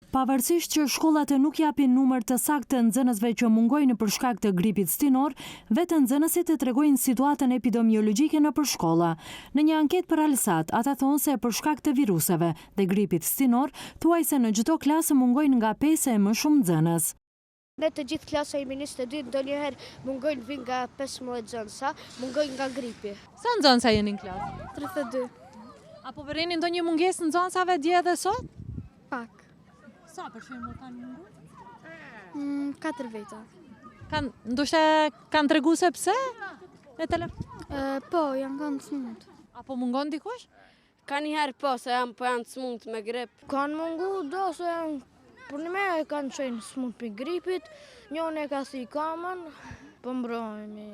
Pavarësisht që shkollat nuk japin numër të saktë të nxënësve që mungojnë për shkak të gripit stinor, vetë nxënësit tregojnë situatën epidemiologjike nëpër shkolla. Në një anketë për Alsat, ata thonë se për shkak të viruseve dhe gripit stinor, thuajse në çdo klasë mungojnë nga pesë e më shumë nxënës. Ne të gjithë klasa jemi 22, ndonjëherë mungojnë vijnë nga 15 nxënësa, mungojnë nga gripi. Sa nxënësa jeni në klasë? 32. A po vëreni ndonjë mungesë nxënësave dje dhe sot? Pak. Sa për shembull kanë munguar? Mm, 4 veta. Kanë ndoshta kanë tregu se pse? Në telefon? Po, janë kanë sëmut. A po mungon dikush? Ka njëherë po, se janë po janë të smunt me grip. Kanë mungu do se janë për një me kanë qenë smunt me gripit, njënë e ka thy kamën, po mbrohemi,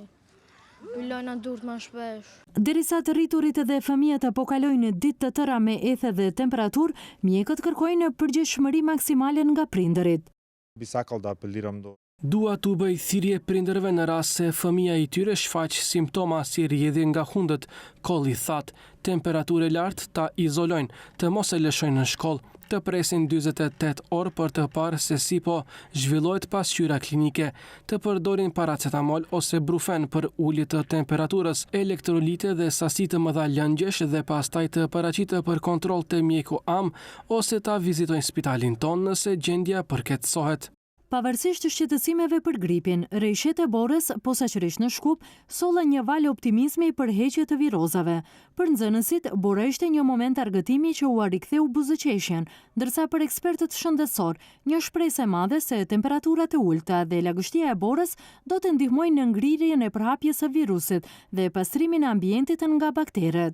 po lajna durt ma shpesh. Derisa të rriturit dhe fëmijët po kalojnë ditë të tëra me ethe dhe temperaturë, mjekët kërkojnë përgjegjshmëri maksimale nga prindërit. Bi sakal da apeliram do. Dua t'u bëj thirrje prindërve në rast se fëmija i tyre shfaq simptoma si rrjedhje nga hundët, kollë i thatë, temperaturë e lartë ta izolojnë, të mos e lëshojnë në shkollë, të presin 48 orë për të parë se si po zhvillohet pasqyra klinike, të përdorin paracetamol ose brufen për ulje të temperaturës, elektrolite dhe sasi të mëdha lëngjesh dhe pastaj të paraqitet për kontroll te mjeku amë ose ta vizitojnë spitalin tonë nëse gjendja përkeqësohet. Pavarësisht shqetësimeve për gripin, reshjet e borës, posaçërisht në Shkup, sollën një valë optimizmi për heqje të virozave. Për nxënësit, bora ishte një moment argëtimi që ua riktheu buzëqeshjen, ndërsa për ekspertët shëndetësorë, një shpresë e madhe se temperaturat e ulëta dhe lagështia e borës do të ndihmojnë në ngrirjen e përhapjes së virusit dhe pastrimin e ambientit nga bakteret.